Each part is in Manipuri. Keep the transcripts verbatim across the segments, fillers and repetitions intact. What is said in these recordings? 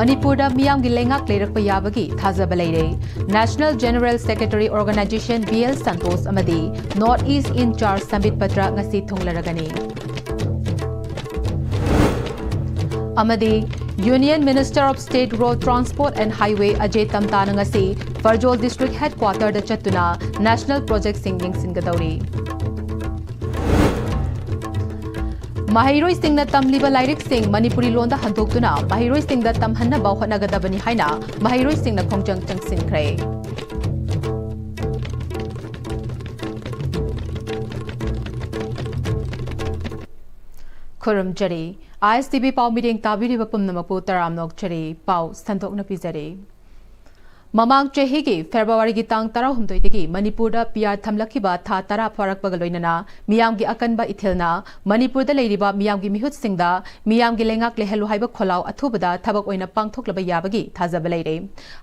ꯃꯅꯤꯄꯨꯔꯗ ꯃꯤꯌꯥꯝꯒꯤ ꯂꯩꯉꯥꯛ ꯂꯩꯔꯛꯄ ꯌꯥꯕꯒꯤ ꯊꯥꯖꯕ ꯂꯩꯔꯦ꯫ National General Secretary Organisation B L Santosh ꯑꯃꯗꯤ North East in Charge ꯁꯝꯕꯤꯠ Patra ꯉꯁꯤ ꯊꯨꯡꯂꯔꯒꯅꯤ꯫ ꯑꯃꯗꯤ Union Minister of State Road Transport and Highway ꯑꯖꯦ ꯇꯝꯇꯥꯅ ꯉꯁꯤ ꯐꯔꯖꯣꯜ District Headquarterꯗ ꯆꯠꯇꯨꯅ National Projectꯁꯤꯡ ꯌꯦꯡꯁꯤꯟꯒꯗꯧꯔꯤ꯫ ꯃꯍꯩꯔꯣꯏꯁꯤꯡꯅ ꯇꯝꯂꯤꯕ ꯂꯥꯏꯔꯤꯛꯁꯤꯡ ꯃꯅꯤꯄꯨꯔꯤ ꯂꯣꯟꯗ ꯍꯟꯗꯣꯛꯇꯨꯅ ꯃꯍꯩꯔꯣꯏꯁꯤꯡꯗ ꯇꯝꯍꯟꯅꯕ ꯍꯣꯠꯅꯒꯗꯕꯅꯤ ꯍꯥꯏꯅ ꯃꯍꯩꯔꯣꯏꯁꯤꯡꯅ ꯈꯣꯡꯖꯪ ꯆꯪꯁꯤꯟꯈ꯭ꯔꯦ꯫ ꯈꯨꯔꯨꯝꯖꯔꯤ꯫ ISTV ꯄꯥꯎ ꯃꯤꯠꯌꯦꯡ ꯇꯥꯕꯤꯔꯤꯕ ꯄꯨꯝꯅꯃꯛꯄꯨ ꯇꯔꯥꯝꯅ ꯑꯣꯛꯆꯔꯤ꯫ ꯄꯥꯎ ꯁꯟꯗꯣꯛꯅ ꯄꯤꯖꯔꯤ꯫ ꯃꯃꯥꯡ ꯆꯍꯤꯒꯤ ꯐꯦꯕ꯭ꯔꯨꯋꯥꯔꯤꯒꯤ ꯇꯥꯡ ꯇꯔꯥꯍꯨꯝꯗꯣꯏꯗꯒꯤ ꯃꯅꯤꯄꯨꯔꯗ PR ꯊꯝꯂꯛꯈꯤꯕ ꯊꯥ ꯇꯔꯥ ꯐꯥꯔꯛꯄꯒ ꯂꯣꯏꯅꯅ ꯃꯤꯌꯥꯝꯒꯤ ꯑꯀꯟꯕ ꯏꯊꯤꯜꯅ ꯃꯅꯤꯄꯨꯔꯗ ꯂꯩꯔꯤꯕ ꯃꯤꯌꯥꯝꯒꯤ ꯃꯤꯍꯨꯠꯁꯤꯡꯗ ꯃꯤꯌꯥꯝꯒꯤ ꯂꯩꯉꯥꯛ ꯂꯩꯍꯜꯂꯨ ꯍꯥꯏꯕ ꯈꯣꯜꯂꯥꯎ ꯑꯊꯨꯕꯗ ꯊꯕꯛ ꯑꯣꯏꯅ ꯄꯥꯡꯊꯣꯛꯂꯕ ꯌꯥꯕꯒꯤ ꯊꯥꯖꯕ ꯂꯩꯔꯦ꯫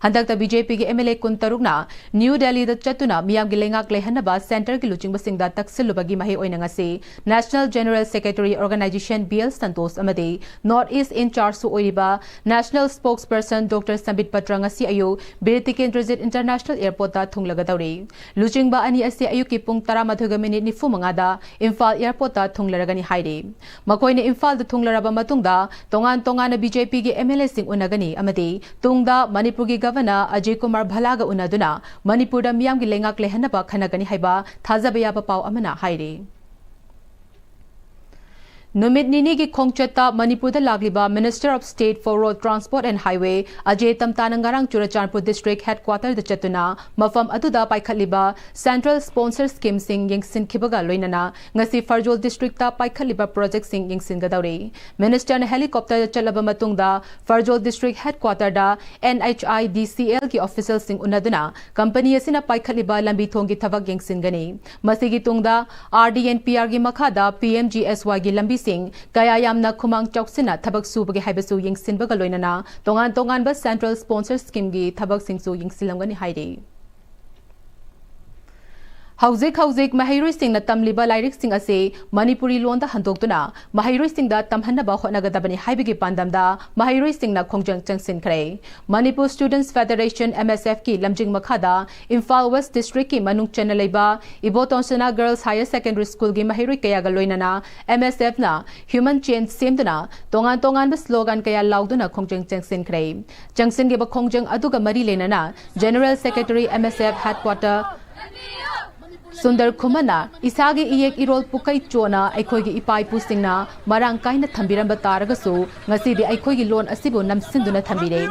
ꯍꯟꯗꯛꯇ BJPꯒꯤ MLA ꯀꯨꯟꯇꯔꯨꯛꯅ ꯅ꯭ꯌꯨ ꯗꯦꯜꯂꯤꯗ ꯆꯠꯇꯨꯅ ꯃꯤꯌꯥꯝꯒꯤ ꯂꯩꯉꯥꯛ ꯂꯩꯍꯟꯅꯕ centreꯒꯤ ꯂꯨꯆꯤꯡꯕꯁꯤꯡꯗ ꯇꯛꯁꯤꯜꯂꯨꯕꯒꯤ ꯃꯍꯩ ꯑꯣꯏꯅ ꯉꯁꯤ National General Secretary Organisation B L Santosh ꯑꯃꯗꯤ North East in Chargeꯁꯨ ꯑꯣꯏꯔꯤꯕ National Spokesperson Doctor ꯁꯝꯕꯤꯠ ꯄꯇ꯭ꯔ ꯉꯁꯤ ꯑꯌꯨꯛ ꯕꯤꯔ ꯇꯤꯀꯦꯟꯗ꯭ꯔꯖꯤꯠ International Airportꯇ ꯊꯨꯡꯂꯒꯗꯧꯔꯤ꯫ ꯂꯨꯆꯤꯡꯕ ꯑꯅꯤ ꯑꯁꯤ ꯑꯌꯨꯛꯀꯤ ꯄꯨꯡ ꯇꯔꯥꯃꯥꯊꯣꯏꯒ ꯃꯤꯅꯤꯠ ꯅꯤꯐꯨ ꯃꯉꯥꯗ ꯏꯝꯐꯥꯜ Airportꯇ ꯊꯨꯡꯂꯔꯒꯅꯤ ꯍꯥꯏꯔꯤ꯫ ꯃꯈꯣꯏꯅ ꯏꯝꯐꯥꯜꯗ ꯊꯨꯡꯂꯔꯕ ꯃꯇꯨꯡꯗ ꯇꯣꯉꯥꯟ ꯇꯣꯉꯥꯟꯅ BJPꯒꯤ MLAꯁꯤꯡ ꯎꯅꯒꯅꯤ ꯑꯃꯗꯤ ꯇꯨꯡꯗ ꯃꯅꯤꯄꯨꯔꯒꯤ Governor ꯑꯖꯌ ꯀꯨꯃꯥꯔ ꯚꯜꯂꯥꯒ ꯎꯅꯗꯨꯅ ꯃꯅꯤꯄꯨꯔꯗ ꯃꯤꯌꯥꯝꯒꯤ ꯂꯩꯉꯥꯛ ꯂꯩꯍꯟꯅꯕ ꯈꯟꯅꯒꯅꯤ ꯍꯥꯏꯕ ꯊꯥꯖꯕ ꯌꯥꯕ ꯄꯥꯎ ꯑꯃꯅ ꯍꯥꯏꯔꯤ꯫ ꯅꯨꯃꯤꯠ ꯅꯤꯅꯤꯒꯤ ꯈꯣꯡꯆꯠꯇ ꯃꯅꯤꯄꯨꯔꯗ ꯂꯥꯛꯂꯤꯕ Minister of State for Road Transport and Highway ꯑꯖꯦ ꯇꯝꯇꯥꯅ ꯉꯔꯥꯡ ꯆꯨꯔꯆꯥꯟꯄꯨꯔ District Headquarterꯗ ꯆꯠꯇꯨꯅ ꯃꯐꯝ ꯑꯗꯨꯗ ꯄꯥꯏꯈꯠꯂꯤꯕ Central Sponsor Schemeꯁꯤꯡ ꯌꯦꯡꯁꯤꯟꯈꯤꯕꯒ ꯂꯣꯏꯅꯅ ꯉꯁꯤ ꯐꯔꯖꯣꯜ Districtꯇ ꯄꯥꯏꯈꯠꯂꯤꯕ Projectꯁꯤꯡ ꯌꯦꯡꯁꯤꯟꯒꯗꯧꯔꯤ꯫ Ministerꯅ Helicopterꯗ ꯆꯠꯂꯕ ꯃꯇꯨꯡꯗ ꯐꯔꯖꯣꯜ District Headquarterꯗ NHIDCLꯒꯤ officialꯁꯤꯡ ꯎꯅꯗꯨꯅ company ꯑꯁꯤꯅ ꯄꯥꯏꯈꯠꯂꯤꯕ ꯂꯝꯕꯤ ꯊꯣꯡꯒꯤ ꯊꯕꯛ ꯌꯦꯡꯁꯤꯟꯒꯅꯤ꯫ ꯃꯁꯤꯒꯤ ꯇꯨꯡꯗ RD&PRꯒꯤ ꯃꯈꯥꯗ PMGSYꯒꯤ ꯂꯝꯕꯤꯁꯤꯡ ꯀꯌꯥ ꯌꯥꯝꯅ ꯈꯨꯃꯥꯡ ꯆꯥꯎꯁꯤꯟꯅ ꯊꯕꯛ ꯁꯨꯕꯒꯦ ꯍꯥꯏꯕꯁꯨ ꯌꯦꯡꯁꯤꯟꯕꯒ ꯂꯣꯏꯅꯅ ꯇꯣꯉꯥꯟ ꯇꯣꯉꯥꯟꯕ Central Sponsor Schemeꯒꯤ ꯊꯕꯛꯁꯤꯡꯁꯨ ꯌꯦꯡꯁꯤꯜꯂꯝꯒꯅꯤ ꯍꯥꯏꯔꯤ꯫ ꯍꯧꯖꯤꯛ ꯍꯧꯖꯤꯛ ꯃꯍꯩꯔꯣꯏꯁꯤꯡꯅ ꯇꯝꯂꯤꯕ ꯂꯥꯏꯔꯤꯛꯁꯤꯡ ꯑꯁꯤ ꯃꯅꯤꯄꯨꯔꯤ ꯂꯣꯟꯗ ꯍꯟꯗꯣꯛꯇꯨꯅ ꯃꯍꯩꯔꯣꯏꯁꯤꯡꯗ ꯇꯝꯍꯟꯅꯕ ꯍꯣꯠꯅꯒꯗꯕꯅꯤ ꯍꯥꯏꯕꯒꯤ ꯄꯥꯟꯗꯝꯗ ꯃꯍꯩꯔꯣꯏꯁꯤꯡꯅ ꯈꯣꯡꯖꯪ ꯆꯪꯁꯤꯟꯈ꯭ꯔꯦ꯫ Manipur Students Federation, M S F ꯀꯤ ꯂꯝꯖꯤꯡ ꯃꯈꯥꯗ ꯏꯝꯐꯥꯜ ꯋꯦꯁ ꯗꯤꯁꯇ꯭ꯔꯤꯛꯀꯤ ꯃꯅꯨꯡ ꯆꯟꯅ ꯂꯩꯕ ꯏꯕꯣꯇꯣꯟꯁꯅꯥ ꯒꯔꯜꯁ ꯍꯥꯌꯔ ꯁꯦꯀꯦꯟꯗꯔꯤ ꯁ꯭ꯀꯨꯜꯒꯤ ꯃꯍꯩꯔꯣꯏ ꯀꯌꯥꯒ ꯂꯣꯏꯅꯅ M S F ꯅ human chain ꯁꯦꯝꯗꯨꯅ ꯇꯣꯉꯥꯟ ꯇꯣꯉꯥꯟꯕ ꯁ꯭ꯂꯣꯒꯥꯟ ꯀꯌꯥ ꯂꯥꯎꯗꯨꯅ ꯈꯣꯡꯖꯪ ꯆꯪꯁꯤꯟꯈ꯭ꯔꯦ꯫ ꯆꯪꯁꯤꯟꯈꯤꯕ ꯈꯣꯡꯖꯪ ꯑꯗꯨꯒ ꯃꯔꯤ ꯂꯩꯅꯅ General Secretary, M S F Headquarter, Sundar ꯈꯨꯃꯟꯅ ꯏꯁꯥꯒꯤ ꯏꯌꯦꯛ ꯏꯔꯣꯜ ꯄꯨꯀꯩ ꯆꯣꯅ ꯑꯩꯈꯣꯏꯒꯤ ꯏꯄꯥ ꯏꯄꯨꯁꯤꯡꯅ ꯃꯔꯥꯡ ꯀꯥꯏꯅ ꯊꯝꯕꯤꯔꯝꯕ ꯇꯥꯔꯒꯁꯨ ꯉꯁꯤꯗꯤ ꯑꯩꯈꯣꯏꯒꯤ ꯂꯣꯟ ꯑꯁꯤꯕꯨ ꯅꯝꯁꯤꯟꯗꯨꯅ ꯊꯝꯕꯤꯔꯦ꯫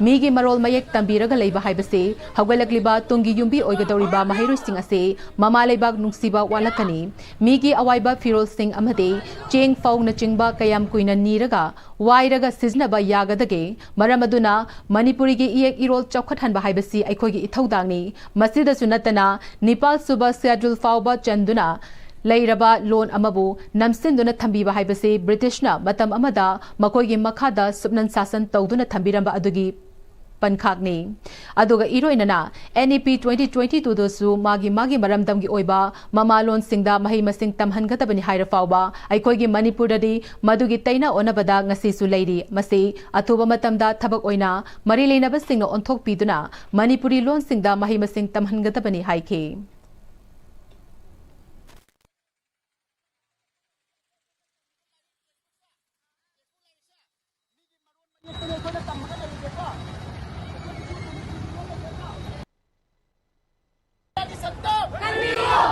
ꯃꯤꯒꯤ ꯃꯔꯣꯜ ꯃꯌꯦꯛ ꯇꯝꯕꯤꯔꯒ ꯂꯩꯕ ꯍꯥꯏꯕꯁꯤ ꯍꯧꯒꯠꯂꯛꯂꯤꯕ ꯇꯨꯡꯒꯤ ꯌꯨꯝꯕꯤ ꯑꯣꯏꯒꯗꯧꯔꯤꯕ ꯃꯍꯩꯔꯣꯏꯁꯤꯡ ꯑꯁꯤ ꯃꯃꯥ ꯂꯩꯕꯥꯛ ꯅꯨꯡꯁꯤꯕ ꯋꯥꯠꯂꯛꯀꯅꯤ꯫ ꯃꯤꯒꯤ ꯑꯋꯥꯏꯕ ꯐꯤꯔꯣꯜꯁꯤꯡ ꯑꯃꯗꯤ ꯆꯦꯡ ꯐꯧꯅꯆꯤꯡꯕ ꯀꯌꯥꯝ ꯀꯨꯏꯅ ꯅꯤꯔꯒ ꯋꯥꯏꯔꯒ ꯁꯤꯖꯤꯟꯅꯕ ꯌꯥꯒꯗꯒꯦ? ꯃꯔꯝ ꯑꯗꯨꯅ ꯃꯅꯤꯄꯨꯔꯤꯒꯤ ꯏꯌꯦꯛ ꯏꯔꯣꯜ ꯆꯥꯎꯈꯠꯍꯟꯕ ꯍꯥꯏꯕꯁꯤ ꯑꯩꯈꯣꯏꯒꯤ ꯏꯊꯧꯗꯥꯡꯅꯤ꯫ ꯃꯁꯤꯗꯁꯨ ꯅꯠꯇꯅ ꯅꯤꯄꯥꯜ ꯁꯨꯕ ꯁꯦꯗ꯭ꯌꯨꯜ ꯐꯥꯎꯕ ꯆꯟꯗꯨꯅ ꯂꯩꯔꯕ ꯂꯣꯟ ꯑꯃꯕꯨ ꯅꯝꯁꯤꯟꯗꯨꯅ ꯊꯝꯕꯤꯕ ꯍꯥꯏꯕꯁꯤ ꯕ꯭ꯔꯤꯇꯤꯁꯅ ꯃꯇꯝ ꯑꯃꯗ ꯃꯈꯣꯏꯒꯤ ꯃꯈꯥꯗ ꯁꯨꯞꯅꯟ ꯁꯥꯁꯟ ꯇꯧꯗꯨꯅ ꯊꯝꯕꯤꯔꯝꯕ ꯑꯗꯨꯒꯤ ꯄꯟꯈꯥꯛꯅꯤ꯫ ꯑꯗꯨꯒ ꯏꯔꯣꯏꯅꯅ N E P twenty twenty-two ꯗꯁꯨ ꯃꯥꯒꯤ ꯃꯥꯒꯤ ꯃꯔꯝꯗꯝꯒꯤ ꯑꯣꯏꯕ ꯃꯃꯥꯂꯣꯟꯁꯤꯡꯗ ꯃꯍꯩ ꯃꯁꯤꯡ ꯇꯝꯍꯟꯒꯗꯕꯅꯤ ꯍꯥꯏꯔ ꯐꯥꯎꯕ ꯑꯩꯈꯣꯏꯒꯤ ꯃꯅꯤꯄꯨꯔꯗꯗꯤ ꯃꯗꯨꯒꯤ ꯇꯩꯅ ꯑꯣꯟꯅꯕꯗ ꯉꯁꯤꯁꯨ ꯂꯩꯔꯤ꯫ ꯃꯁꯤ ꯑꯊꯨꯕ ꯃꯇꯝꯗ ꯊꯕꯛ ꯑꯣꯏꯅ ꯃꯔꯤ ꯂꯩꯅꯕꯁꯤꯡꯅ ꯑꯣꯟꯊꯣꯛꯄꯤꯗꯨꯅ ꯃꯅꯤꯄꯨꯔꯤ ꯂꯣꯟꯁꯤꯡꯗ ꯃꯍꯩ ꯃꯁꯤꯡ ꯇꯝꯍꯟꯒꯗꯕꯅꯤ ꯍꯥꯏꯈꯤ꯫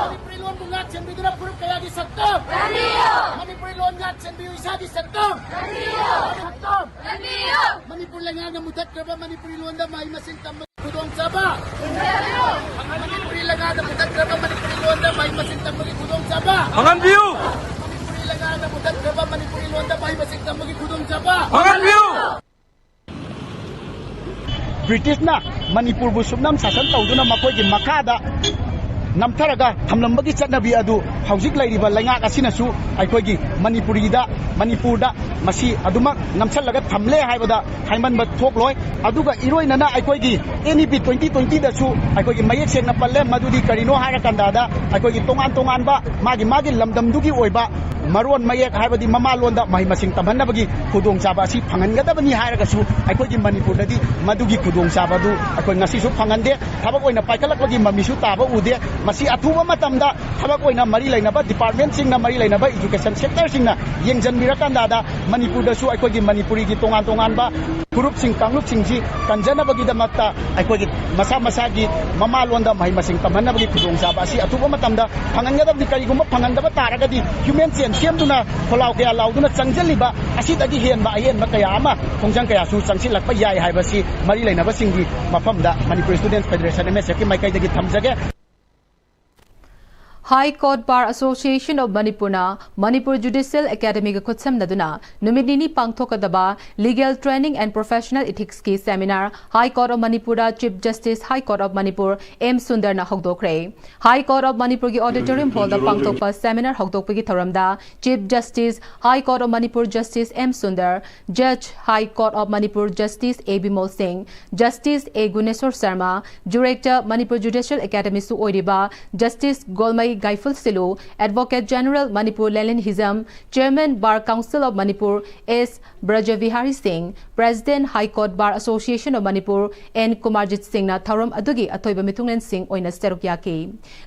ꯃꯅꯤꯄꯨꯔꯤ ꯂꯣꯟꯕꯨ ꯉꯥꯛ ꯁꯦꯟꯕꯤꯗꯨꯅ ꯐꯨꯔꯨꯞ ꯀꯌꯥꯒꯤ ꯁꯛꯇꯝ? ꯃꯅꯤꯄꯨꯔꯤ ꯂꯣꯟ ꯉꯥꯛ ꯁꯦꯟꯕꯤꯌꯨ, ꯏꯁꯥꯒꯤ ꯁꯛꯇꯝ꯫ ꯁꯛꯇꯝ꯫ ꯃꯅꯤꯄꯨꯔ ꯂꯩꯉꯥꯛꯅ ꯃꯨꯊꯠꯈ꯭ꯔꯕ ꯃꯅꯤꯄꯨꯔꯤ ꯂꯣꯟꯗ ꯃꯍꯩ ꯃꯁꯤꯡ ꯇꯝꯕꯒꯤ ꯈꯨꯗꯣꯡꯆꯥꯕ꯫ ꯃꯅꯤꯄꯨꯔꯤ ꯂꯩꯉꯥꯛꯅ ꯃꯨꯊꯠꯈ꯭ꯔꯕ ꯃꯅꯤꯄꯨꯔꯤ ꯂꯣꯟꯗ ꯃꯍꯩ ꯃꯁꯤꯡ ꯇꯝꯕꯒꯤ ꯈꯨꯗꯣꯡꯆꯥꯕ꯫ ꯐꯪꯍꯟꯕꯤꯌꯨ꯫ ꯃꯅꯤꯄꯨꯔꯤ ꯂꯩꯉꯥꯛꯅ ꯃꯨꯊꯠꯈ꯭ꯔꯕ ꯃꯅꯤꯄꯨꯔꯤ ꯂꯣꯟꯗ ꯃꯍꯩ ꯃꯁꯤꯡ ꯇꯝꯕꯒꯤ ꯈꯨꯗꯣꯡꯆꯥꯕ꯫ ꯐꯪꯍꯟꯕꯤꯌꯨ꯫ ꯕ꯭ꯔꯤꯇꯤꯁꯅ ꯃꯅꯤꯄꯨꯔꯕꯨ ꯁꯨꯞꯅꯝ ꯁꯥꯁꯟ ꯇꯧꯗꯨꯅ ꯃꯈꯣꯏꯒꯤ ꯃꯈꯥꯗ ꯅꯝꯊꯔꯒ ꯊꯝꯂꯝꯕꯒꯤ ꯆꯠꯅꯕꯤ ꯑꯗꯨ ꯍꯧꯖꯤꯛ ꯂꯩꯔꯤꯕ ꯂꯩꯉꯥꯛ ꯑꯁꯤꯅꯁꯨ ꯑꯩꯈꯣꯏꯒꯤ ꯃꯅꯤꯄꯨꯔꯤꯗ, ꯃꯅꯤꯄꯨꯔꯗ ꯃꯁꯤ ꯑꯗꯨꯃꯛ ꯅꯝꯁꯤꯜꯂꯒ ꯊꯝꯂꯦ ꯍꯥꯏꯕꯗ ꯍꯥꯏꯃꯟꯕ ꯊꯣꯛꯂꯣꯏ꯫ ꯑꯗꯨꯒ ꯏꯔꯣꯏꯅꯅ ꯑꯩꯈꯣꯏꯒꯤ N E P twenty twenty ꯗꯁꯨ ꯑꯩꯈꯣꯏꯒꯤ ꯃꯌꯦꯛ ꯁꯦꯡꯅ ꯄꯜꯂꯦ꯫ ꯃꯗꯨꯗꯤ ꯀꯔꯤꯅꯣ ꯍꯥꯏꯔꯀꯥꯟꯗ ꯑꯩꯈꯣꯏꯒꯤ ꯇꯣꯉꯥꯟ ꯇꯣꯉꯥꯟꯕ ꯃꯥꯒꯤ ꯃꯥꯒꯤ ꯂꯝꯗꯝꯗꯨꯒꯤ ꯑꯣꯏꯕ ꯃꯔꯣꯟ ꯃꯌꯦꯛ ꯍꯥꯏꯕꯗꯤ ꯃꯃꯥꯂꯣꯟꯗ ꯃꯍꯩ ꯃꯁꯤꯡ ꯇꯝꯍꯟꯅꯕꯒꯤ ꯈꯨꯗꯣꯡꯆꯥꯕ ꯑꯁꯤ ꯐꯪꯍꯟꯒꯗꯕꯅꯤ ꯍꯥꯏꯔꯒꯁꯨ ꯑꯩꯈꯣꯏꯒꯤ ꯃꯅꯤꯄꯨꯔꯗꯗꯤ ꯃꯗꯨꯒꯤ ꯈꯨꯗꯣꯡꯆꯥꯕ ꯑꯗꯨ ꯑꯩꯈꯣꯏ ꯉꯁꯤꯁꯨ ꯐꯪꯍꯟꯗꯦ꯫ ꯊꯕꯛ ꯑꯣꯏꯅ ꯄꯥꯏꯈꯠꯂꯛꯄꯒꯤ ꯃꯃꯤꯁꯨ ꯇꯥꯕ ꯎꯗꯦ꯫ ꯃꯁꯤ ꯑꯊꯨꯕ ꯃꯇꯝꯗ ꯊꯕꯛ ꯑꯣꯏꯅ ꯃꯔꯤ ꯂꯩꯅꯕ department ꯁꯤꯡꯅ, ꯃꯔꯤ ꯂꯩꯅꯕ education sector ꯁꯤꯡꯅ ꯌꯦꯡꯁꯤꯟꯕꯤꯔꯀꯥꯟꯗ ꯃꯅꯤꯄꯨꯔꯗꯁꯨ ꯑꯩꯈꯣꯏꯒꯤ ꯃꯅꯤꯄꯨꯔꯤꯒꯤ ꯇꯣꯉꯥꯟ ꯇꯣꯉꯥꯟꯕ ꯐꯨꯔꯨꯞꯁꯤꯡ, ꯀꯥꯡꯂꯨꯞꯁꯤꯡꯁꯤ ꯀꯟꯖꯅꯕꯒꯤꯗꯃꯛꯇ ꯑꯩꯈꯣꯏꯒꯤ ꯃꯁꯥ ꯃꯁꯥꯒꯤ ꯃꯃꯥꯂꯣꯟꯗ ꯃꯍꯩ ꯃꯁꯤꯡ ꯇꯝꯍꯟꯅꯕꯒꯤ ꯈꯨꯗꯣꯡꯆꯥꯕ ꯑꯁꯤ ꯑꯊꯨꯕ ꯃꯇꯝꯗ ꯐꯪꯍꯟꯒꯗꯕꯅꯤ꯫ ꯀꯔꯤꯒꯨꯝꯕ ꯐꯪꯍꯟꯗꯕ ꯇꯥꯔꯒꯗꯤ human chain ꯁꯦꯝꯗꯨꯅ ꯈꯣꯜꯂꯥꯎ ꯀꯌꯥ ꯂꯥꯎꯗꯨꯅ ꯆꯪꯁꯤꯜꯂꯤꯕ ꯑꯁꯤꯗꯒꯤ ꯍꯦꯟꯕ ꯑꯍꯦꯟꯕ ꯀꯌꯥ ꯑꯃ ꯈꯣꯡꯖꯪ ꯀꯌꯥꯁꯨ ꯆꯪꯁꯤꯜꯂꯛꯄ ꯌꯥꯏ ꯍꯥꯏꯕꯁꯤ ꯃꯔꯤ ꯂꯩꯅꯕꯁꯤꯡꯒꯤ ꯃꯐꯝꯗ Manipur Students Federation, M S F ꯀꯤ ꯃꯥꯏꯀꯩꯗꯒꯤ ꯊꯝꯖꯒꯦ꯫ High Court Bar Association of Manipurꯅ Manipur Judicial Academyꯒ ꯈꯨꯠꯁꯝꯅꯗꯨꯅ ꯅꯨꯃꯤꯠ ꯅꯤꯅꯤ ꯄꯥꯡꯊꯣꯛꯀꯗꯕ Legal Training and Professional Ethicsꯀꯤ seminar High Court of Manipurꯗ Chief Justice High Court of Manipur M ꯁꯨꯟꯗꯔꯅ ꯍꯧꯗꯣꯛꯈ꯭ꯔꯦ꯫ High Court of Manipurꯒꯤ auditorium hallꯗ ꯄꯥꯡꯊꯣꯛꯄ seminar ꯍꯧꯗꯣꯛꯄꯒꯤ ꯊꯧꯔꯝꯗ Chief Justice High Court of Manipur Justice M Sundar, Judge High Court of Manipur Justice A Bimol ꯁꯤꯡ, Justice A Guneshor Sharma, Director Manipur Judicial Academyꯁꯨ ꯑꯣꯏꯔꯤꯕ Justice Golmei ꯒꯥꯏꯐꯨꯜ ꯁꯤꯂꯨ, Advocate General Manipur ꯂꯦꯂꯤꯟ Hijam, Chairman Bar Council of Manipur S ꯕ꯭ꯔꯖꯕꯤꯍꯥꯔꯤ ꯁꯤꯡ, President High Court Bar Association of Manipur N Kumarjit ꯁꯤꯡꯅ ꯊꯧꯔꯝ ꯑꯗꯨꯒꯤ ꯑꯊꯣꯏꯕ ꯃꯤꯊꯨꯡꯂꯦꯟꯁꯤꯡ ꯑꯣꯏꯅ ꯁꯔꯨꯛ ꯌꯥꯈꯤ꯫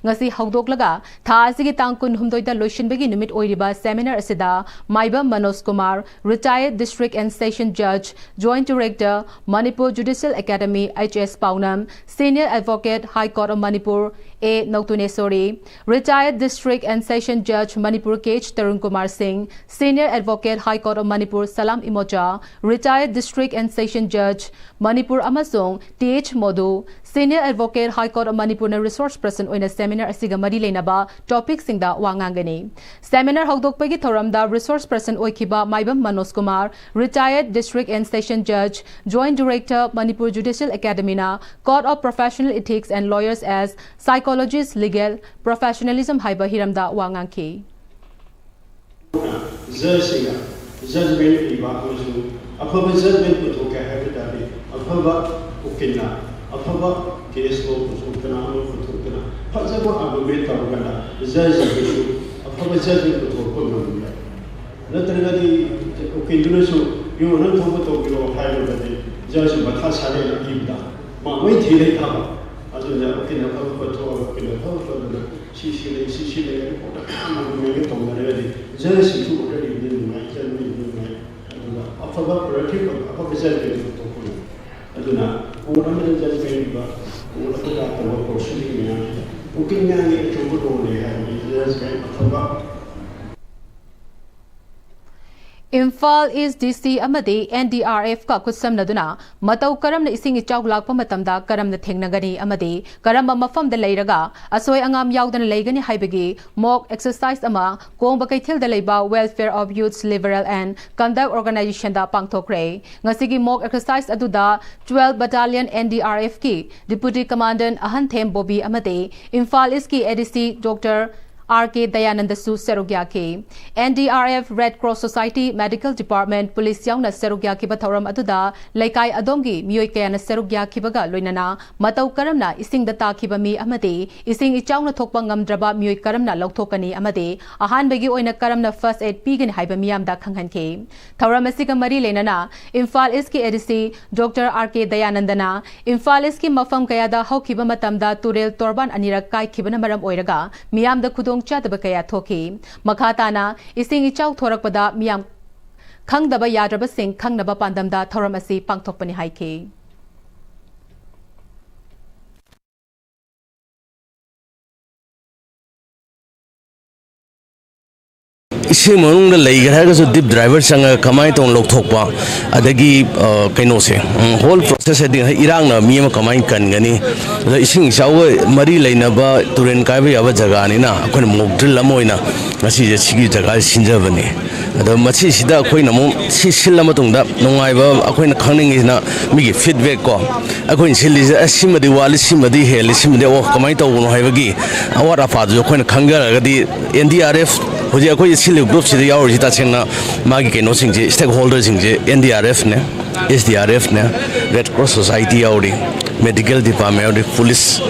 ꯉꯁꯤ ꯍꯧꯗꯣꯛꯂꯒ ꯊꯥ ꯑꯁꯤꯒꯤ ꯇꯥꯡ ꯀꯨꯟꯍꯨꯝꯗꯣꯏꯗ ꯂꯣꯏꯁꯤꯟꯕꯒꯤ ꯅꯨꯃꯤꯠ ꯑꯣꯏꯔꯤꯕ seminar ꯑꯁꯤꯗ ꯃꯥꯏꯕꯝ Manoj Kumar, Retired District and Session Judge, Joint Director, Manipur Judicial Academy H S ꯄꯥꯎꯅꯝ, Senior Advocate, High Court of Manipur A ꯅꯧꯇꯨꯅꯦꯁꯣꯔꯤ, Retired District and Session Judge, Manipur K H Tarun Kumar Singh, Senior Advocate, High Court of Manipur Salam Imocha, Retired District and Session Judge, Manipur ꯑꯃꯁꯨꯡ T H ꯃꯣꯗꯨ, Senior Advocate, High Court of Manipurꯅ resource person ꯑꯣꯏꯅ seminar ꯑꯁꯤꯒ ꯃꯔꯤ ꯂꯩꯅꯕ topicꯁꯤꯡꯗ ꯋꯥ ꯉꯥꯡꯒꯅꯤ꯫ Seminar ꯍꯧꯗꯣꯛꯄꯒꯤ ꯊꯧꯔꯝꯗ resource person ꯑꯣꯏꯈꯤꯕ ꯃꯥꯏꯕꯝ Manoj Kumar, retired District and Session Judge, Joint Director, Manipur Judicial Academyꯅ Code of Professional Ethics and Lawyers as Psychologist, Legal Professionalism ꯍꯥꯏꯕ ꯍꯤꯔꯝꯗ ꯋꯥ ꯉꯥꯡꯈꯤ꯫ ꯖꯖꯁꯤꯡꯅ ꯖꯖꯃꯦꯟ ꯄꯤꯕ ꯑꯃꯁꯨꯡ ꯑꯐꯕ ꯖꯖꯃꯦꯟ ꯄꯨꯊꯣꯛꯀꯦ ꯍꯥꯏꯕ ꯇꯥꯔꯗꯤ, ꯑꯐꯕ ꯎꯀꯤꯜꯅ ꯑꯐꯕ ꯀꯦꯁ ꯂꯣ ꯄꯨꯊꯣꯛꯇꯅ, ꯑꯃ ꯄꯨꯊꯣꯛꯇꯅ, ꯐꯖꯕ ꯑꯥꯔꯒꯨꯃꯦꯟ ꯇꯧꯔꯀꯥꯟꯗ ꯖꯖꯁꯤꯡꯗꯨꯁꯨ ꯑꯐꯕ ꯖꯖꯃꯦꯟ ꯄꯨꯊꯣꯛꯄ ꯉꯝꯃꯤ꯫ ꯅꯠꯇ꯭ꯔꯒꯗꯤ ꯎꯀꯤꯜꯗꯨꯅꯁꯨ, "ꯌꯣ, ꯅꯪ ꯊꯣꯛꯄ ꯇꯧꯕꯤꯔꯣ" ꯍꯥꯏꯔꯒꯗꯤ ꯖꯖꯁꯨ ꯃꯊꯥ ꯁꯥꯔꯦꯅ ꯏꯕꯗ ꯃꯥ ꯂꯣꯏ ꯊꯤ ꯂꯩ ꯇꯥꯕ꯫ ꯑꯗꯨꯅ ꯎꯀꯤꯜ ꯑꯐꯕ ꯄꯨꯊꯣꯛꯑꯒ ꯎꯀꯤꯜ ꯑꯐꯕ ꯐꯕꯗꯨꯅ ꯁꯤ ꯁꯤ ꯂꯩ, ꯁꯤ ꯁꯤ ꯂꯩ, ꯔꯤꯄꯣꯔꯠ ꯃꯌꯥꯝ ꯑꯗꯨꯃꯥꯏꯅ ꯇꯧꯅꯔꯒꯗꯤ ꯖꯖꯁꯤꯡꯁꯨ ꯑꯣꯔꯗꯔ ꯏꯕꯗ ꯅꯨꯡꯉꯥꯏ, ꯖꯖ ꯏꯕꯗ ꯅꯨꯡꯉꯥꯏ꯫ ꯑꯗꯨꯒ ꯑꯐꯕ ꯄ꯭ꯔꯗꯛꯇꯤꯞ ꯑꯣꯏꯕ ꯑꯐꯕ ꯖꯖ ꯂꯩꯕ ꯊꯣꯛꯄꯅꯤ꯫ ꯑꯗꯨꯅ ꯀꯣꯔꯠ ꯑꯃꯗ ꯖꯖ ꯂꯩꯔꯤꯕ, ꯀꯣꯔꯠ ꯑꯃꯗ ꯇꯧꯕ ꯄ꯭ꯔꯣꯁꯤꯗꯤꯡ ꯃꯌꯥꯝꯁꯤꯗ ꯎꯀꯤꯜ ꯃꯌꯥꯝꯒꯤ ꯑꯆꯧꯕ ꯔꯣꯜ ꯂꯩ ꯍꯥꯏꯕꯗꯤ ꯖꯖ ꯃꯌꯥꯝ ꯑꯐꯕ ꯏꯝꯐꯥꯜ ꯏꯁ ꯗꯤ ꯁꯤ ꯑꯃꯗꯤ ꯑꯦꯟ ꯗꯤ ꯑꯥꯔ ꯑꯦꯐꯀ ꯈꯨꯠꯁꯝꯅꯗꯨꯅ ꯃꯇꯧ ꯀꯔꯝꯅ ꯏꯁꯤꯡ ꯏꯆꯥꯎ ꯂꯥꯛꯄ ꯃꯇꯝꯗ ꯀꯔꯝꯅ ꯊꯦꯡꯅꯒꯅꯤ ꯑꯃꯗꯤ ꯀꯔꯝꯕ ꯃꯐꯝꯗ ꯂꯩꯔꯒ ꯑꯁꯣꯏ ꯑꯉꯥꯝ ꯌꯥꯎꯗꯅ ꯂꯩꯒꯅꯤ ꯍꯥꯏꯕꯒꯤ mock exercise ꯑꯃ ꯀꯣꯡꯕ ꯀꯩꯊꯦꯜꯗ ꯂꯩꯕ Welfare of Youths Liberal and Conduct Organizationꯗ ꯄꯥꯡꯊꯣꯛꯈ꯭ꯔꯦ꯫ ꯉꯁꯤꯒꯤ mock exercise ꯑꯗꯨꯗ twelve Battalion N D R Fꯀꯤ Deputy Commandant ꯑꯍꯟꯊꯦꯝ Bobby ꯑꯃꯗꯤ ꯏꯝꯐꯥꯜ ꯏꯁꯀꯤ A D C Doctor R K ꯗꯌꯥꯅꯟꯗꯁꯨ ꯁꯔꯨꯛ ꯌꯥꯈꯤ꯫ N D R F, Red Cross Society, Medical Department, Police ꯌꯥꯎꯅ ꯁꯔꯨꯛ ꯌꯥꯈꯤꯕ ꯊꯧꯔꯝ ꯑꯗꯨꯗ ꯂꯩꯀꯥꯏ ꯑꯗꯣꯝꯒꯤ ꯃꯤꯑꯣꯏ ꯀꯌꯥꯅ ꯁꯔꯨꯛ ꯌꯥꯈꯤꯕꯒ ꯂꯣꯏꯅꯅ ꯃꯇꯧ ꯀꯔꯝꯅ ꯏꯁꯤꯡꯗ ꯇꯥꯈꯤꯕ ꯃꯤ ꯑꯃꯗꯤ ꯏꯁꯤꯡ ꯏꯆꯥꯎꯅ ꯊꯣꯛꯄ ꯉꯝꯗ꯭ꯔꯕ ꯃꯤꯑꯣꯏ ꯀꯔꯝꯅ ꯂꯧꯊꯣꯛꯀꯅꯤ ꯑꯃꯗꯤ ꯑꯍꯥꯟꯕꯒꯤ ꯑꯣꯏꯅ ꯀꯔꯝꯅ first aid ꯄꯤꯒꯅꯤ ꯍꯥꯏꯕ ꯃꯤꯌꯥꯝꯗ ꯈꯪꯍꯟꯈꯤ꯫ ꯊꯧꯔꯝ ꯑꯁꯤꯒ ꯃꯔꯤ ꯂꯩꯅꯅ ꯏꯝꯐꯥꯜ ꯏꯁꯀꯤ A D C Doctor R K ꯗꯌꯥꯅꯟꯗꯅ Imphal ꯏꯁꯀꯤ ꯃꯐꯝ ꯀꯌꯥꯗ ꯍꯧꯈꯤꯕ ꯃꯇꯝꯗ ꯇꯨꯔꯦꯜ ꯇꯣꯔꯕꯥꯟ ꯑꯅꯤꯔꯛ ꯀꯥꯏꯈꯤꯕꯅ ꯃꯔꯝ ꯑꯣꯏꯔꯒ ꯃꯤꯌꯥꯝꯗ ꯈꯨꯗꯣꯡꯆꯥꯗꯕ ꯀꯌꯥ ꯊꯣꯛꯈꯤ꯫ ꯃꯈꯥ ꯇꯥꯅ ꯏꯁꯤꯡ ꯏꯆꯥꯎ ꯊꯣꯔꯛꯄꯗ ꯃꯤꯌꯥꯝ ꯈꯪꯗꯕ ꯌꯥꯗ꯭ꯔꯕꯁꯤꯡ ꯈꯪꯅꯕ ꯄꯥꯟꯗꯝꯗ ꯊꯧꯔꯝ ꯑꯁꯤ ꯄꯥꯡꯊꯣꯛꯄꯅꯤ ꯍꯥꯏꯈꯤ꯫ ꯏꯁꯤꯡ ꯃꯅꯨꯡꯗ ꯂꯩꯈ꯭ꯔꯦ ꯍꯥꯏꯔꯒꯁꯨ ꯗꯤꯞ ꯗ꯭ꯔꯥꯏꯚꯔ ꯆꯪꯉꯒ ꯀꯃꯥꯏꯅ ꯇꯧꯅ ꯂꯧꯊꯣꯛꯄ, ꯑꯗꯒꯤ ꯑ, ꯀꯩꯅꯣꯁꯦ, ꯎꯝ, ꯍꯣꯜ ꯄ꯭ꯔꯣꯁꯦꯁ ꯍꯥꯏꯗꯤ ꯏꯔꯥꯡꯅ ꯃꯤ ꯑꯃ ꯀꯃꯥꯏꯅ ꯀꯟꯒꯅꯤ, ꯑꯗ ꯏꯁꯤꯡ ꯏꯆꯥꯎꯒ ꯃꯔꯤ ꯂꯩꯅꯕ ꯇꯨꯔꯦꯟ ꯀꯥꯏꯕ ꯌꯥꯕ ꯖꯒꯥꯅꯤꯅ ꯑꯩꯈꯣꯏꯅ ꯃꯣꯛ ꯗ꯭ꯔꯤꯜ ꯑꯃ ꯑꯣꯏꯅ ꯉꯁꯤꯁꯦ ꯁꯤꯒꯤ ꯖꯒꯥꯁꯤ ꯁꯤꯟꯖꯕꯅꯤ꯫ ꯑꯗꯣ ꯃꯁꯤꯁꯤꯗ ꯑꯩꯈꯣꯏꯅ ꯑꯃꯨꯛ ꯁꯤ ꯁꯤꯜꯂ ꯃꯇꯨꯡꯗ ꯅꯨꯡꯉꯥꯏꯕ ꯑꯩꯈꯣꯏꯅ ꯈꯪꯅꯤꯡꯉꯤꯁꯤꯅ ꯃꯤꯒꯤ ꯐꯤꯗꯕꯦꯛ ꯀꯣ, ꯑꯩꯈꯣꯏꯅ ꯁꯤꯜꯂꯤꯁꯦ ꯑꯁ ꯁꯤꯃꯗꯤ ꯋꯥꯠꯂꯤ, ꯁꯤꯃꯗꯤ ꯍꯦꯜꯂꯤ, ꯁꯤꯃꯗꯤ ꯑꯣ ꯀꯃꯥꯏꯅ ꯇꯧꯕꯅꯣ ꯍꯥꯏꯕꯒꯤ ꯑꯋꯥꯠ ꯑꯄꯥꯗꯨꯁꯨ ꯑꯩꯈꯣꯏꯅ ꯈꯪꯖꯔꯒꯗꯤ ꯑꯦꯟ ꯗꯤ ꯑꯥꯔ ꯑꯦꯐ ꯍꯧꯖꯤꯛ ꯑꯩꯈꯣꯏ ꯁꯤꯜꯂꯤꯕ ꯒ꯭ꯔꯨꯞꯁꯤꯗ ꯌꯥꯎꯔꯤꯁꯤ ꯇꯁꯦꯡꯅ ꯃꯥꯒꯤ ꯀꯩꯅꯣꯁꯤꯡꯁꯦ, ꯁ꯭ꯇꯦꯛ ꯍꯣꯜꯗꯔꯁꯤꯡꯁꯦ ꯑꯦꯟ ꯗꯤ ꯑꯥꯔ ꯑꯦꯐꯅꯦ, ꯑꯦꯁ ꯗꯤ ꯑꯥꯔ ꯑꯦꯐꯅꯦ, ꯔꯦꯗ ꯀ꯭ꯔꯣꯁ ꯁꯣꯁꯥꯏꯇꯤ ꯌꯥꯎꯔꯤ, ꯃꯦꯗꯤꯀꯦꯜ ꯗꯤꯄꯥꯔꯠꯃꯦꯟ ꯌꯥꯎꯔꯤ, ꯄꯨꯂꯤꯁ,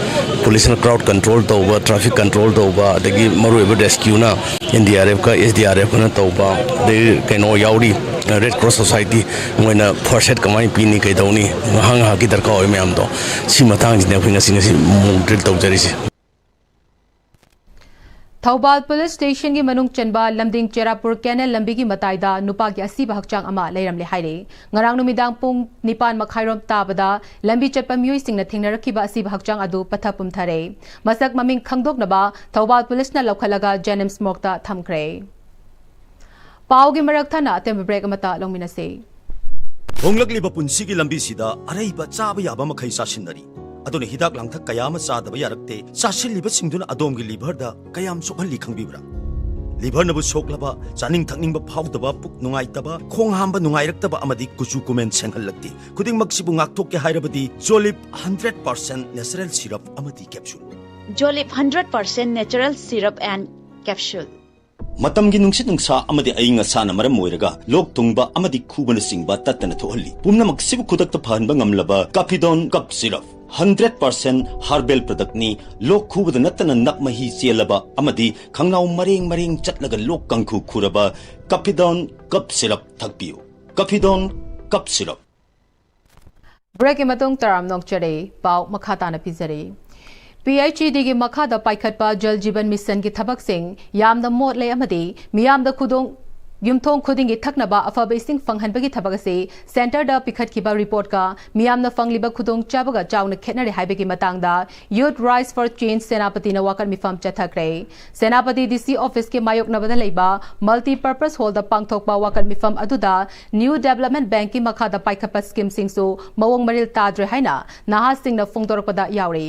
ꯄꯨꯂꯤꯁꯅ ꯀ꯭ꯔꯥꯎꯗ ꯀꯟꯇ꯭ꯔꯣꯜ ꯇꯧꯕ, ꯇ꯭ꯔꯥꯐꯤꯛ ꯀꯟꯇ꯭ꯔꯣꯜ ꯇꯧꯕ, ꯑꯗꯒꯤ ꯃꯔꯨꯑꯣꯏꯕ ꯔꯦꯁꯀ꯭ꯌꯨꯅ ꯑꯦꯟ ꯗꯤ ꯑꯥꯔ ꯑꯦꯐꯀ ꯑꯦꯁ ꯗꯤ ꯑꯥꯔ ꯑꯦꯐꯀꯅ ꯇꯧꯕ, ꯑꯗꯒꯤ ꯀꯩꯅꯣ ꯌꯥꯎꯔꯤ, ꯔꯦꯗ ꯀ꯭ꯔꯣꯁ ꯁꯣꯁꯥꯏꯇꯤ ꯃꯣꯏꯅ ꯐꯥꯔꯁ ꯑꯦꯗ ꯀꯃꯥꯏꯅ ꯄꯤꯅꯤ, ꯀꯩꯗꯧꯅꯤ, ꯉꯥꯏꯍꯥꯛ ꯉꯥꯏꯍꯥꯛꯀꯤ ꯗꯔꯀꯥꯔ ꯑꯣꯏꯕ ꯃꯌꯥꯝꯗꯣ, ꯁꯤ ꯃꯇꯥꯡꯁꯤꯅꯦ ꯑꯩꯈꯣꯏ ꯉꯁꯤ ꯉꯁꯤ ꯃꯣꯛ ꯗ꯭ꯔꯤꯜ ꯇꯧꯖꯔꯤꯁꯦ꯫ ꯊꯧꯕꯥꯜ ꯄꯨꯂꯤꯁ ꯁ꯭ꯇꯦꯁꯟꯒꯤ ꯃꯅꯨꯡ ꯆꯟꯕ ꯂꯝꯗꯤꯡ ꯆꯦꯔꯥꯄꯨꯔ ꯀꯦꯅꯦꯜ ꯂꯝꯕꯤꯒꯤ ꯃꯇꯥꯏꯗ ꯅꯨꯄꯥꯒꯤ ꯑꯁꯤꯕ ꯍꯛꯆꯥꯡ ꯑꯃ ꯂꯩꯔꯝꯂꯦ ꯍꯥꯏꯔꯦ꯫ ꯉꯔꯥꯡ ꯅꯨꯃꯤꯗꯥꯡ ꯄꯨꯡ ꯅꯤꯄꯥꯟ ꯃꯈꯥꯏꯔꯣꯝ ꯇꯥꯕꯗ ꯂꯝꯕꯤ ꯆꯠꯄ ꯃꯤꯑꯣꯏꯁꯤꯡꯅ ꯊꯦꯡꯅꯔꯛꯈꯤꯕ ꯑꯁꯤꯕ ꯍꯛꯆꯥꯡ ꯑꯗꯨ ꯄꯠꯊ ꯄꯨꯝꯊꯔꯦ꯫ ꯃꯁꯛ ꯃꯃꯤꯡ ꯈꯪꯗꯣꯛꯅꯕ ꯊꯧꯕꯥꯜ ꯄꯨꯂꯤꯁꯅ ꯂꯧꯈꯠꯂꯒ ꯖꯦꯅꯤꯝꯁ ꯃꯣꯔꯒꯇ ꯊꯝꯈ꯭ꯔꯦ꯫ ꯄꯥꯎꯒꯤ ꯃꯔꯛ ꯊꯠꯅ ꯑꯇꯦꯟꯕ ꯕ꯭ꯔꯦꯛ ꯑꯃꯠꯇ ꯂꯧꯃꯤꯟꯅꯁꯤ꯫ ꯍꯣꯡꯂꯛꯂꯤꯕ ꯄꯨꯟꯁꯤꯒꯤ ꯂꯝꯕꯤꯁꯤꯗ ꯑꯔꯩꯕ ꯆꯥꯕ ꯌꯥꯕ ꯃꯈꯩ ꯆꯥꯁꯤꯟꯅꯔꯤ꯫ ꯑꯗꯨꯅ ꯍꯤꯗꯥꯛ ꯂꯥꯡꯊꯛ ꯀꯌꯥ ꯑꯃ ꯆꯥꯗꯕ ꯌꯥꯔꯛꯇꯦ꯫ ꯆꯥꯁꯤꯜꯂꯤꯕꯁꯤꯡꯗꯨꯅ ꯑꯗꯣꯝꯒꯤ ꯂꯤꯚꯔꯗ ꯀꯌꯥꯝ ꯁꯣꯛꯍꯜꯂꯤ ꯈꯪꯕꯤꯕ꯭ꯔꯥ? ꯂꯤꯚꯔꯅꯕꯨ ꯁꯣꯛꯂꯕ, ꯆꯥꯅꯤꯡ ꯊꯛꯅꯤꯡꯕ ꯐꯥꯎꯗꯕ, ꯄꯨꯛ ꯅꯨꯡꯉꯥꯏꯇꯕ, ꯈꯣꯡ ꯍꯥꯝꯕ ꯅꯨꯡꯉꯥꯏꯔꯛꯇꯕ ꯑꯃꯗꯤ ꯀꯨꯆꯨ ꯀꯨꯃꯦꯟ ꯁꯦꯡꯍꯜꯂꯛꯇꯦ꯫ ꯈꯨꯗꯤꯡꯃꯛꯁꯤꯕꯨ ꯉꯥꯛꯊꯣꯛꯀꯦ ꯍꯥꯏꯔꯕꯗꯤ ꯖꯣꯂꯤꯞ ꯍꯟꯗ꯭ꯔꯦꯠ ꯄꯥꯔꯁꯦꯟ ꯅꯦꯆꯔꯦꯜ ꯁꯤꯔꯞ ꯑꯃꯗꯤ capsule. Jolip hundred percent natural syrup and capsule. ꯃꯇꯝꯒꯤ ꯅꯨꯡꯁꯤꯠ ꯅꯨꯡꯁꯥ ꯑꯃꯗꯤ ꯑꯏꯪ ꯑꯁꯥꯅ ꯃꯔꯝ ꯑꯣꯏꯔꯒ ꯂꯣꯛ ꯊꯨꯡꯕ ꯑꯃꯗꯤ ꯈꯨꯕꯅꯆꯤꯡꯕ ꯇꯠꯇꯅ ꯊꯣꯛꯍꯜꯂꯤ꯫ ꯄꯨꯝꯅꯃꯛꯁꯤꯕꯨ ꯈꯨꯗꯛꯇ ꯐꯍꯟꯕ ꯉꯝꯂꯕ ꯀꯥꯐꯤꯗꯣꯟ ꯀꯞ ꯁꯤꯔꯞ ꯍꯟꯗ꯭ꯔꯦꯠ ꯄꯥꯔꯁꯦꯟ ꯍꯥꯔꯕꯦꯜ ꯄ꯭ꯔꯗꯛꯅꯤ꯫ ꯂꯣꯛ ꯈꯨꯕꯗ ꯅꯠꯇꯅ ꯅꯞ ꯃꯍꯤ ꯆꯦꯜꯂꯕ ꯑꯃꯗꯤ ꯈꯪꯅꯥꯎ ꯃꯔꯦꯡ ꯃꯔꯦꯡ ꯆꯠꯂꯒ ꯂꯣꯛ ꯀꯥꯡꯈꯨ ꯈꯨꯔꯕ ꯀꯥꯐꯤꯗꯣꯟ ꯀꯞ ꯁꯤꯔꯞ ꯊꯛꯄꯤꯌꯨ꯫ ꯀꯥꯐꯤꯗꯣꯟ ꯀꯞ ꯁꯤꯔꯞ꯫ ꯕ꯭ꯔꯦꯛꯀꯤ ꯃꯇꯨꯡ ꯇꯔꯥꯝꯅ ꯑꯣꯛꯆꯔꯤ꯫ ꯄꯥꯎ ꯃꯈꯥ ꯇꯥꯅ ꯄꯤꯖꯔꯤ꯫ ꯄꯤ ꯑꯩꯆ ꯏ ꯗꯤꯒꯤ ꯃꯈꯥꯗ ꯄꯥꯏꯈꯠꯄ ꯖꯜ ꯖꯤꯕꯟ ꯃꯤꯁꯟꯒꯤ ꯊꯕꯛꯁꯤꯡ ꯌꯥꯝꯅ ꯃꯣꯠꯂꯦ ꯑꯃꯗꯤ ꯃꯤꯌꯥꯝꯗ ꯈꯨꯗꯣꯡ ꯌꯨꯝꯊꯣꯡ ꯈꯨꯗꯤꯡꯒꯤ ꯊꯛꯅꯕ ꯑꯐꯕ ꯏꯁꯤꯡ ꯐꯪꯍꯟꯕꯒꯤ ꯊꯕꯛ ꯑꯁꯤ ꯁꯦꯟꯇꯔꯗ ꯄꯤꯈꯠꯈꯤꯕ ꯔꯤꯄꯣꯔꯠꯀ ꯃꯤꯌꯥꯝꯅ ꯐꯪꯂꯤꯕ ꯈꯨꯗꯣꯡꯆꯥꯕꯒ ꯆꯥꯎꯅ ꯈꯦꯠꯅꯔꯦ ꯍꯥꯏꯕꯒꯤ ꯃꯇꯥꯡꯗ Youth Rise for Change ꯁꯦꯅꯥꯄꯇꯤꯅ ꯋꯥꯀꯠ ꯃꯤꯐꯝ ꯆꯠꯊꯈ꯭ꯔꯦ꯫ ꯁꯦꯅꯥꯄꯇꯤ ꯗꯤ ꯁꯤ ꯑꯣꯐꯤꯁꯀꯤ ꯃꯥꯌꯣꯛꯅꯕꯗ ꯂꯩꯕ ꯃꯜꯇꯤ ꯄꯔꯄꯁ ꯍꯣꯜꯗ ꯄꯥꯡꯊꯣꯛꯄ ꯋꯥꯀꯠ ꯃꯤꯐꯝ ꯑꯗꯨꯗ ꯅ꯭ꯌꯨ ꯗꯦꯕꯂꯞꯃꯦꯟ ꯕꯦꯡꯛꯀꯤ ꯃꯈꯥꯗ ꯄꯥꯏꯈꯠꯄ ꯁ꯭ꯀꯤꯝꯁꯤꯡꯁꯨ ꯃꯑꯣꯡ ꯃꯔꯤꯜ ꯇꯥꯗ꯭ꯔꯦ ꯍꯥꯏꯅ ꯅꯍꯥꯁꯤꯡꯅ ꯐꯣꯡꯗꯣꯔꯛꯄꯗ ꯌꯥꯎꯔꯤ꯫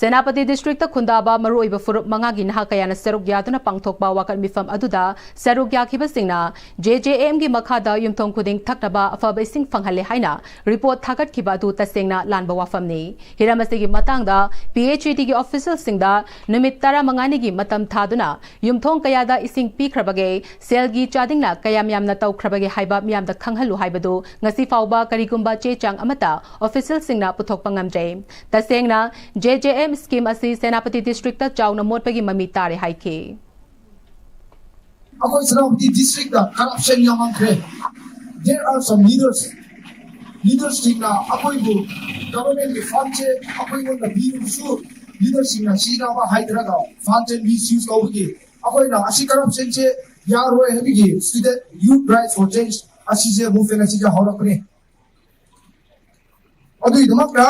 ꯁꯦꯅꯥꯄꯇꯤ ꯗꯤꯁꯇ꯭ꯔꯤꯛꯇ ꯈꯨꯟꯗꯥꯕ ꯃꯔꯨꯑꯣꯏꯕ ꯐꯨꯔꯨꯞ ꯃꯉꯥꯒꯤ ꯅꯍꯥ ꯀꯌꯥꯅ ꯁꯔꯨꯛ ꯌꯥꯗꯨꯅ ꯄꯥꯡꯊꯣꯛꯄ ꯋꯥꯀꯠ ꯃꯤꯐꯝ ꯑꯗꯨꯗ ꯁꯔꯨꯛ ꯌꯥꯈꯤꯕꯁꯤꯡꯅ ꯖꯦ ꯖꯦ ꯑꯦꯝꯒꯤ ꯃꯈꯥꯗ ꯌꯨꯝꯊꯣꯡ ꯈꯨꯗꯤꯡ ꯊꯛꯅꯕ ꯑꯐꯕ ꯏꯁꯤꯡ ꯐꯪꯍꯜꯂꯦ ꯍꯥꯏꯅ ꯔꯤꯄꯣꯔꯠ ꯊꯥꯒꯠꯈꯤꯕ ꯑꯗꯨ ꯇꯁꯦꯡꯅ ꯂꯥꯟꯕ ꯋꯥꯐꯝꯅꯤ꯫ ꯍꯤꯔꯝ ꯑꯁꯤꯒꯤ ꯃꯇꯥꯡꯗ ꯄꯤ ꯑꯩꯆ ꯏ ꯗꯤꯒꯤ ꯑꯣꯐꯤꯁꯤꯌꯦꯜꯁꯤꯡꯗ ꯅꯨꯃꯤꯠ ꯇꯔꯥꯃꯉꯥꯅꯤꯒꯤ ꯃꯇꯝ ꯊꯥꯗꯨꯅ ꯌꯨꯝꯊꯣꯡ ꯀꯌꯥꯗ ꯏꯁꯤꯡ ꯄꯤꯈ꯭ꯔꯕꯒꯦ, ꯁꯦꯜꯒꯤ ꯆꯥꯗꯤꯡꯅ ꯀꯌꯥꯝ ꯌꯥꯝꯅ ꯇꯧꯈ꯭ꯔꯕꯒꯦ ꯍꯥꯏꯕ ꯃꯤꯌꯥꯝꯗ ꯈꯪꯍꯜꯂꯨ ꯍꯥꯏꯕꯗꯨ ꯉꯁꯤ ꯐꯥꯎꯕ ꯀꯔꯤꯒꯨꯝꯕ ꯆꯦ ꯆꯥꯡ ꯑꯃꯠꯇ ꯑꯣꯐꯤꯁꯤꯌꯦꯜꯁꯤꯡꯅ ꯄꯨꯊꯣꯛꯄ ꯉꯝꯗ꯭ꯔꯦ꯫ ꯇꯁꯦꯡꯅ ꯖꯦ ꯖꯦ ꯑꯦꯝ ꯁ꯭ꯀꯤꯝ ꯑꯁꯤ ꯁꯦꯅꯥꯄꯇꯤ ꯗꯤꯁꯇ꯭ꯔꯤꯛꯇ ꯆꯥꯎꯅ ꯃꯣꯠꯄꯒꯤ ꯃꯃꯤ ꯇꯥꯔꯦ ꯍꯥꯏꯈꯤ꯫ ꯑꯩꯈꯣꯏ ꯁꯦꯅꯥꯄꯇꯤ ꯗꯤꯁꯇ꯭ꯔꯤꯛꯇ ꯀꯔꯞꯁꯟ ꯌꯥꯝꯃꯟꯈ꯭ꯔꯦ꯫ There are some leaders, ꯂꯤꯗꯔꯁꯤꯡꯅ ꯑꯩꯈꯣꯏꯕꯨ ꯒꯚꯔꯟꯃꯦꯟꯠꯀꯤ ꯐꯟꯁꯦ ꯑꯩꯈꯣꯏꯉꯣꯟꯗ ꯄꯤꯔꯕꯁꯨ ꯂꯤꯗꯔꯁꯤꯡꯅ ꯁꯤꯖꯤꯟꯅꯕ ꯍꯩꯇ꯭ꯔꯒ ꯐꯟꯁꯦ ꯃꯤꯁꯌꯨꯁ ꯇꯧꯕꯒꯤ ꯑꯩꯈꯣꯏꯅ ꯑꯁꯤ ꯀꯔꯞꯁꯟꯁꯦ ꯌꯥꯔꯣꯏ ꯍꯥꯏꯕꯒꯤ ꯁ꯭ꯇꯨꯗꯦꯟꯠ ꯌꯨꯠ ꯔꯥꯏꯠꯁ ꯐꯣꯔ ꯆꯦꯟꯖ ꯑꯁꯤꯁꯦ ꯃꯨꯚꯃꯦꯟꯠ ꯑꯁꯤꯁꯦ ꯍꯧꯔꯛꯄꯅꯦ꯫ ꯑꯗꯨꯒꯤꯗꯃꯛꯇ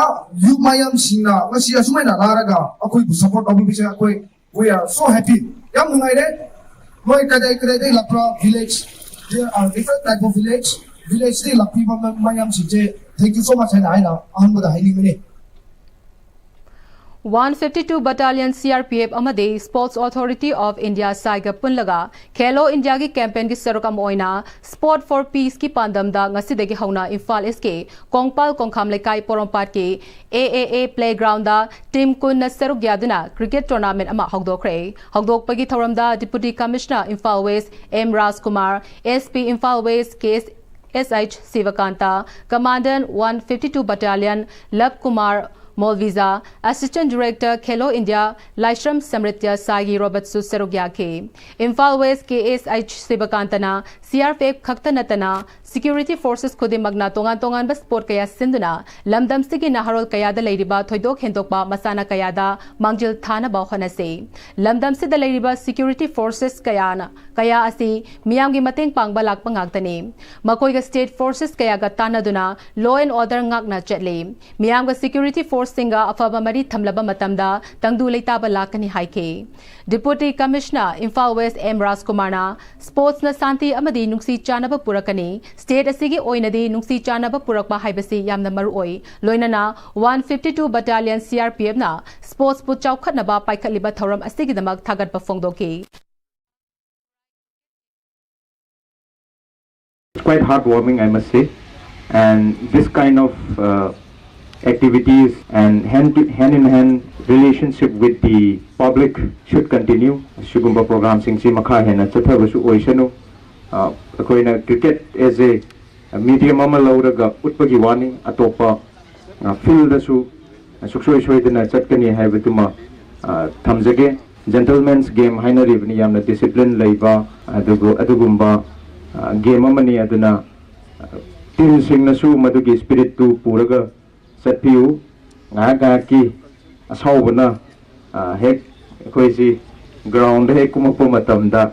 ꯌꯨꯠ ꯃꯌꯥꯝꯁꯤꯡꯅ ꯉꯁꯤ ꯑꯁꯨꯃꯥꯏꯅ ꯂꯥꯛꯂꯒ ꯑꯩꯈꯣꯏꯕꯨ ꯁꯄꯣꯔꯠ ꯇꯧꯕꯤꯕꯁꯦ ꯑꯩꯈꯣꯏ we are so happy. ꯌꯥꯝ ꯅꯨꯡꯉꯥꯏꯔꯦ꯫ ꯃꯣꯏ ꯀꯗꯥꯏ ꯀꯗꯥꯏꯗꯒꯤ ꯂꯥꯛꯄ꯭ꯔꯥ? Village, there are different type of village. Villageꯇꯒꯤ ꯂꯥꯛꯄꯤꯕ ꯃ- ꯃꯌꯥꯝꯁꯤꯡꯁꯦ thank you so much ꯍꯥꯏꯅ ꯑꯩꯅ ꯑꯍꯥꯟꯕꯗ ꯍꯥꯏꯅꯤꯡꯕꯅꯤ꯫ One fifty two Battalion C R P F ꯑꯃꯗꯤ Sports Authority of India, ꯁꯥꯏꯒ ꯄꯨꯜꯂꯒ ꯈꯦꯂꯣ ꯏꯟꯗꯤꯌꯥꯒꯤ ꯀꯦꯝꯄꯦꯟꯒꯤ ꯁꯔꯨꯛ ꯑꯃ ꯑꯣꯏꯅ Sport for Peaceꯀꯤ ꯄꯥꯟꯗꯝꯗ ꯉꯁꯤꯗꯒꯤ ꯍꯧꯅ ꯏꯝꯐꯥꯜ ꯏꯁꯀꯤ ꯀꯣꯡꯄꯥꯜ ꯀꯣꯡꯈꯥꯝ ꯂꯩꯀꯥꯏ ꯄꯣꯔꯣꯝꯄꯥꯠꯀꯤ A A A playgroundꯗ ꯇꯤꯝ ꯀꯨꯟꯅ ꯁꯔꯨꯛ ꯌꯥꯗꯨꯅ ꯀ꯭ꯔꯤꯀꯦꯠ ꯇꯣꯔꯅꯥꯃꯦꯟꯠ ꯑꯃ ꯍꯧꯗꯣꯛꯈ꯭ꯔꯦ꯫ ꯍꯧꯗꯣꯛꯄꯒꯤ ꯊꯧꯔꯝꯗ Deputy Commissioner Imphal West M ꯔꯥꯖꯀꯨꯃꯥꯔ, S P Imphal West K S H Sivakanta, Commandant one fifty two Battalion Love Kumar Molvija, Assistant Director, Khelo India, Laishram Samritya Sagi Roberts su saruk yake. Imphal West K S H Sibakantana, C R P F khakta natana, Security Forces khudimagna tongan tongan ba sport kaya sinduna, lamdam sigi naharol kaya da leiriba thoidok hendok ba masana kaya da mangjil thana ba hona se. Lamdam sida leiriba Security Forces kaya na, kaya asi, ꯃꯤꯌꯥꯝꯒꯤ ꯃꯇꯦꯡ ꯄꯥꯡꯕ ꯂꯥꯛꯄ ꯉꯥꯛꯇꯅꯤ꯫ ꯃꯈꯣꯏꯒ state forces ꯀꯌꯥꯒ ꯇꯥꯟꯅꯗꯨꯅ law and order ꯉꯥꯛꯅ ꯆꯠꯂꯤ꯫ ꯃꯤꯌꯥꯝꯒ security force ꯁꯤꯡꯒ ꯑꯐꯕ ꯃꯔꯤ ꯊꯝꯂꯕ ꯃꯇꯝꯗ ꯇꯪꯗꯨ ꯂꯩꯇꯥꯕ ꯂꯥꯛꯀꯅꯤ ꯍꯥꯏꯈꯤ꯫ Deputy Commissioner Imphal West M ꯔꯥꯖꯀꯨꯃꯥꯔꯅ sports ꯅ ꯁꯥꯟꯇꯤ ꯑꯃꯗꯤ ꯅꯨꯡꯁꯤ ꯆꯥꯟꯅꯕ ꯄꯨꯔꯛꯀꯅꯤ꯫ State ꯑꯁꯤꯒꯤ ꯑꯣꯏꯅꯗꯤ ꯅꯨꯡꯁꯤ ꯆꯥꯟꯅꯕ ꯄꯨꯔꯛꯄ ꯍꯥꯏꯕꯁꯤ ꯌꯥꯝꯅ ꯃꯔꯨ ꯑꯣꯏ꯫ ꯂꯣꯏꯅꯅ one fifty two Battalion C R P F ꯅ sports ꯄꯨ ꯆꯥꯎꯈꯠꯅꯕ ꯄꯥꯏꯈꯠꯂꯤꯕ ꯊꯧꯔꯝ ꯑꯁꯤꯒꯤꯗꯃꯛ ꯊꯥꯒꯠꯄ ꯐꯣꯡꯗꯣꯛꯈꯤ꯫ It's quite heartwarming, I must say. And this kind of uh, activities and hand, to, hand in hand relationship with the public should continue. ꯑꯁꯤꯒꯨꯝꯕ ꯄ꯭ꯔꯣꯒ꯭ꯔꯥꯝꯁꯤꯡꯁꯤ ꯃꯈꯥ ꯍꯦꯟꯅ ꯆꯠꯊꯕꯁꯨ ꯑꯣꯏꯁꯅꯨ꯫ ꯑ, ꯑꯩꯈꯣꯏꯅ cricket as a medium ꯑꯃ ꯂꯧꯔꯒ ꯎꯠꯄꯒꯤ ꯋꯥꯅꯤ, ꯑꯇꯣꯞꯄ ꯐꯤꯜꯗꯁꯨ ꯁꯨꯛꯁꯣꯏ ꯁꯣꯏꯗꯅ ꯆꯠꯀꯅꯤ ꯍꯥꯏꯕꯗꯨꯃ, ꯑ, ꯊꯝꯖꯒꯦ꯫ Gentlemen's game ꯍꯥꯏꯅꯔꯤꯕꯅꯤ, ꯌꯥꯝꯅ discipline ꯂꯩꯕ ꯑꯗꯨꯒ ꯑꯗꯨꯒꯨꯝꯕ, ꯑ, game ꯑꯃꯅꯤ꯫ ꯑꯗꯨꯅ, ꯑ, ꯇꯤꯝꯁꯤꯡꯅꯁꯨ ꯃꯗꯨꯒꯤ spirit ꯇꯨ ꯄꯨꯔꯒ ꯆꯠꯄꯤꯌꯨ꯫ ꯉꯥꯏꯍꯥꯛ ꯉꯥꯏꯍꯥꯛꯀꯤ ꯑꯁꯥꯎꯕꯅ, ꯑ, ꯍꯦꯛ ꯑꯩꯈꯣꯏꯁꯤ ground ꯗ ꯍꯦꯛ ꯀꯨꯝꯃꯛꯄ ꯃꯇꯝꯗ,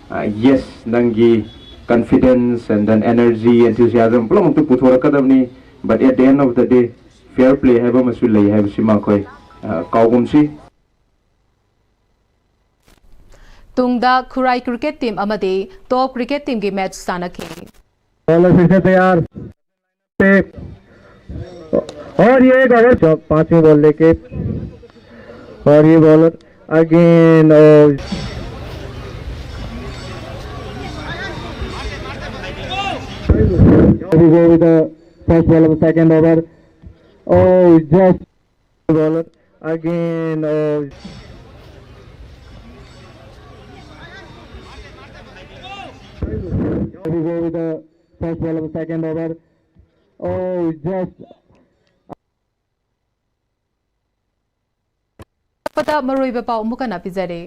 ꯑ, yes, ꯅꯪꯒꯤ confidence and then energy, enthusiasm ꯄꯨꯝꯅꯃꯛꯇꯨ ꯄꯨꯊꯣꯔꯛꯀꯗꯕꯅꯤ꯫ But at the end of the day, fair play ꯍꯥꯏꯕ ꯑꯃꯁꯨ ꯂꯩ ꯍꯥꯏꯕꯁꯤꯃ ꯑꯩꯈꯣꯏ, ꯑ, ꯀꯥꯎꯒꯨꯝꯁꯤ꯫ ꯇꯨꯡꯗ ꯈꯨꯔꯥꯏ cricket team ꯑꯃꯗꯤ Top cricket team ꯒꯤ match ꯁꯥꯟꯅꯈꯤ꯫ बॉलर फिर से तैयार पे और ये एक ओवर जब पांचवें बॉल लेके और ये बॉलर अगेन और we go with the first ball of the second over. Oh, just bowler again. Oh, we go with the first ball of the second over. Oh, just ꯄꯇ ꯃꯔꯨꯑꯣꯏꯕ ꯄꯥꯎ ꯑꯃꯨꯛ ꯍꯟꯅ ꯄꯤꯖꯔꯤ꯫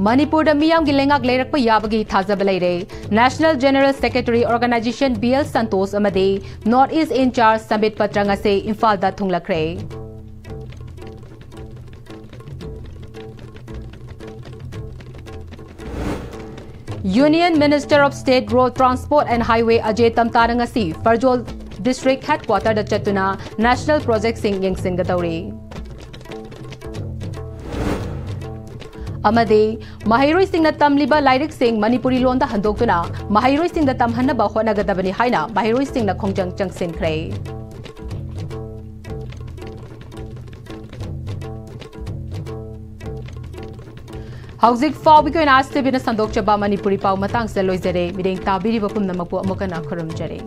ꯃꯅꯤꯄꯨꯔꯗ ꯃꯤꯌꯥꯝꯒꯤ ꯂꯩꯉꯥꯛ ꯂꯩꯔꯛꯄ ꯌꯥꯕꯒꯤ ꯊꯥꯖꯕ ꯂꯩꯔꯦ꯫ National General Secretary Organization B L Santosh ꯑꯃꯗꯤ North East in Charge ꯁꯝꯕꯤꯠ Patra ꯉꯁꯤ ꯏꯝꯐꯥꯜꯗ ꯊꯨꯡꯂꯈ꯭ꯔꯦ꯫ Union Minister of State Road Transport and Highway Ajay Tamtana ꯉꯁꯤ ꯐꯔꯖꯣꯜ District Headquarter ꯗ ꯆꯠꯇꯨꯅ National Project ꯁꯤꯡ ꯌꯦꯡꯁꯤꯟꯒꯗꯧꯔꯤ꯫ ꯑꯃꯗꯤ ꯃꯍꯩꯔꯣꯏꯁꯤꯡꯅ ꯇꯝꯂꯤꯕ ꯂꯥꯏꯔꯤꯛꯁꯤꯡ ꯃꯅꯤꯄꯨꯔꯤ ꯂꯣꯟꯗ ꯍꯟꯗꯣꯛꯇꯨꯅ ꯃꯍꯩꯔꯣꯏꯁꯤꯡꯗ ꯇꯝꯍꯟꯅꯕ ꯍꯣꯠꯅꯒꯗꯕꯅꯤ ꯍꯥꯏꯅ ꯃꯍꯩꯔꯣꯏꯁꯤꯡꯅ ꯈꯣꯡꯖꯪ ꯆꯪꯁꯤꯟꯈ꯭ꯔꯦ꯫ ꯍꯧꯖꯤꯛ ꯐꯥꯎꯕꯒꯤ ꯑꯣꯏꯅ ꯑꯥꯔ ꯁꯤ ꯇꯤ ꯚꯤꯅ ꯁꯟꯗꯣꯛꯆꯕ ꯃꯅꯤꯄꯨꯔꯤ ꯄꯥꯎ ꯃꯇꯥꯡꯁꯤꯗ ꯂꯣꯏꯖꯔꯦ꯫ ꯃꯤꯠꯌꯦꯡ ꯇꯥꯕꯤꯔꯤꯕ ꯄꯨꯝꯅꯃꯛꯄꯨ ꯑꯃꯨꯛ ꯍꯟꯅ ꯈꯨꯔꯨꯝꯖꯔꯤ꯫